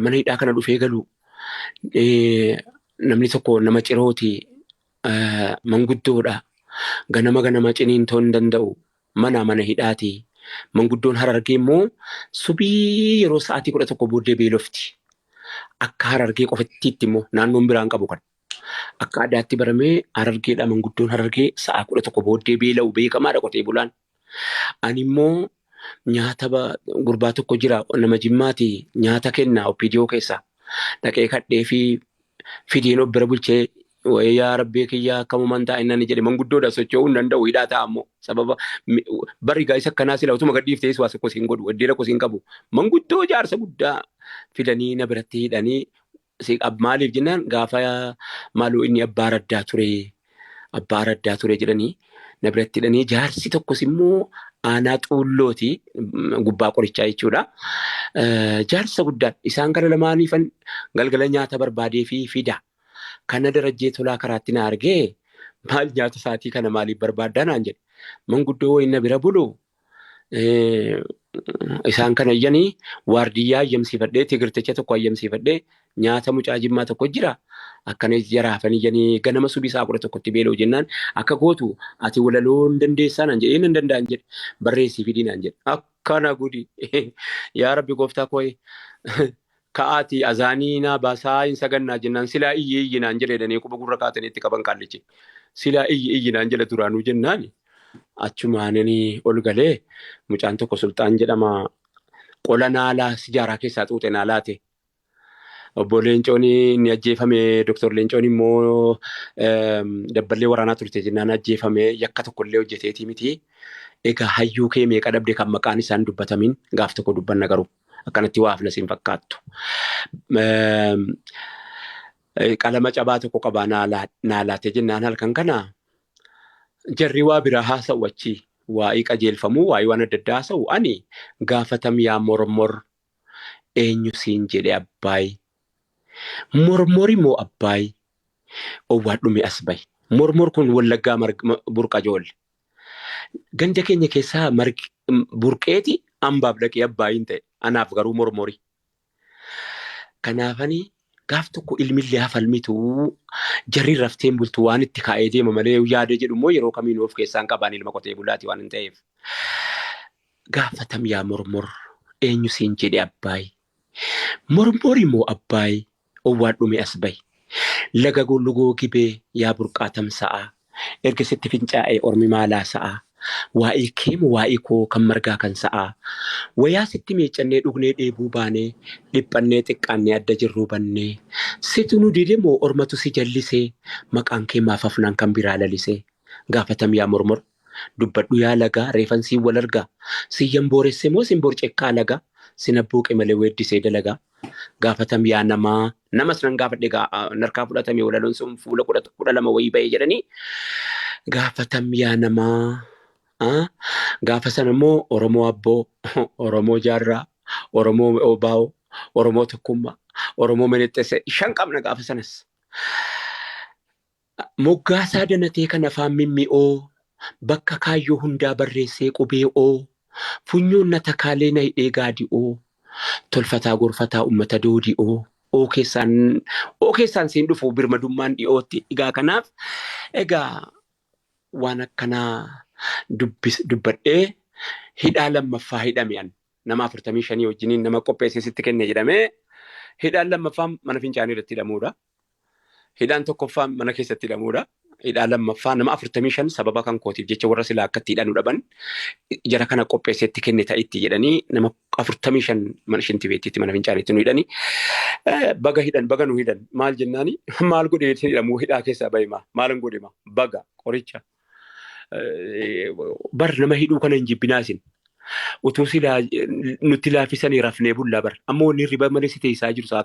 Mana hidhaa kana dhufee galu namni tokko nama cirooti, manguddoodha. Ganama ganama ciniintoo hin danda'u. Mana mana hidhaati. Manguddoon Harargee immoo subii yeroo sa'aatii 11 booddee beelofti. Akka Harargee qofattiitti immoo naannoon biraan qabu kan. Akka aadaatti baramee Harargeedha, manguddoon Harargee sa'a 11 booddee beela'u beekamaadha qotee bulaan. Ani immoo nyaata gurbaa tokko jira, nama Jimmaati, nyaata kenna OPDO keessa. Dhaqee kadhee fi fideen of bira bulchee, wayii yaa rabbii kiyyaa, akkamuman ta'a inni jedhe. Manguddoodha, socho'uu hin danda'u, hidhaa ta'a ammoo sababa bari gaa isa akkanaa sila utuma gadhiiftees waa tokko siin godhu, eddeera koo siin qabu. Manguddoo jaarsa guddaa fidanii na biratti hidhanii. Maaliif jennaan, gaafa maaloo inni abbaa raddaa ture, abbaa raddaa ture jedhanii na biratti hidhanii. Jaarsi tokkos immoo aanaa Xuullooti, gubbaa qorichaa jechuudha. Jaarsa guddaa isaan kana lamaaniifan galgala nyaata barbaadee fi fida. Kana Darajjee Tolaa karaatti na argee, "Maal nyaata isaatii kana maaliif barbaaddaa?" naan jedhe. Manguddoo wayii na bira bulu, isaan kana iyyanii waardiyyaa ayyamsiifadhee, tigirticha tokko ayyamsiifadhee, nyaata mucaa Jimmaa tokko jira. Akkana jaraafan iyyanii ganama subii sa'a 11tti beela'u jennaan, "Akka gootu, ati walaloo hin dandeessaa?" naan jedhe. "Nan danda'an" jedhe. "Barreessii fidii" naan jedhe. Akkana gudi, yaa rabbi gooftaa koo, ka'aati azaanii naa baasaa hin sagannaa jennaan, "Silaa iyyi iyyi" naan jedhe jedhanii quba gurra kaatanii itti qaban qaallichi. "Silaa iyyi iyyi" naan jedhe duraanuu jennaan, achumaananii ol galee mucaan tokko Sulxaan jedhama, qola naalaa sijaaraa keessaa xuuxe naa laate. Obbo Leencoon inni ajjeefame, Dr. Leencoon immoo dabballee waraanaa turte jennaan ajjeefame, yakka tokkollee hojjeteetii miti. Egaa hayyuu kee meeqa dhabde kan maqaan isaan dubbatamin, gaaf tokko dubbanna, garuu akkanatti waa hafna siin fakkaattu. Qalama cabaa tokko qabaa naa laate jennaan, halkan kana jarri waa biraa haasa'u, achi waa'ee qajeelfamuu, waa'ee waan adda addaa haasa'u, ani gaafatam, "Yaa Mormor, eenyu siin jedhe Abbaay? Mormori moo Abbaay? Owwaadhume as bahi." Mormor kun Wallaggaa burqa joolle. Ganda keenya keessaa burqeeti ambaaf dhaqee Abbaayin ta'e. Anaaf garuu Mormori. Kanaafani gaaf tokko ilmillee hafalmitu jarri rafteen bultu waan itti kaa'ee deema malee yaada jedhu immoo yeroo kamiinuu of keessaan qabaan, ilma qotee bulaati waan hin ta'eef. Gaafatam, "Yaa Mormor, eenyu siin jedhe Abbaay? Mormori moo Abbaay? Owwaadhume as bahi. Laga lugoo Gibee yaa burqaa tamsa'aa. Erga sitti fincaa'ee ormi maalaa sa'aa? Waa'ee kee moo waa'ee koo kan margaa kan sa'aa? Wayaa sitti miiccannee dhugnee dheebuu baanee, dhiphannee xiqqaannee adda jirruu bannee. Situ nu dide moo ormatu si jallisee? Maqaan kee maaf hafnaan kan biraa lalisee? Gaafatam, yaa Mormor, dubbadhu yaa lagaa, reefan siin wal argaa. Siyyan booresse moo sin borcekkaa lagaa? Sin abbuuqe malee weeddisee dalagaa. Gaafatam, yaa namaa, namas nan gaafadhe gaa narkaa fudhatame, walaloon sun fuula 12 wayii ba'ee jedhanii. Gaafatam, yaa namaa, gaafa sana immoo Oromoo Abboo, Oromoo Jaarraa, Oromoo Obaa'oo, Oromoo Tokkummaa, Oromoo Menexxese, shan qabna gaafa sanas. Moggaasaa danatee kan afaan mimmi'oo, bakka kaayyoo hundaa barreessee qubee oo, funyoon na takaalee na hidhee gaadi'oo, tolfataa gorfataa ummata doodi'oo, oo keessaan, oo keessaan siin dhufu birmadummaan dhi'ootti. Egaa kanaaf egaa waan akkanaa dubbadhee hidhaa lammaffaa hidhame an nama 45 wajjiniin, nama qopheessee sitti kenne jedhamee. Hidhaan lammaffaan mana fincaanii irratti hidhamuudha. Hidhaan tokkoffaan mana keessatti hidhamuudha. Hidhaa lammaffaa nama 45 sababa kan kootiif jecha warra silaa akka itti hidhanu dhaban, jara kana qopheesseetti kenne ta'itti jedhanii, nama 45 mana shintibeettiitti, mana fincaaniitti nu hidhanii. Baga hidhan, baga nu hidhan. Maal jennaani, maal godhee hidhamuu, hidhaa keessaa bahe maa maalan godhe maa, baga qoricha. Bar nama hidhuu kana hin jibbinaa isin. Utuu silaa nutti laaffisanii rafnee bullaa bar. Amma wanni hirriba malee si teessaa jiru sa'a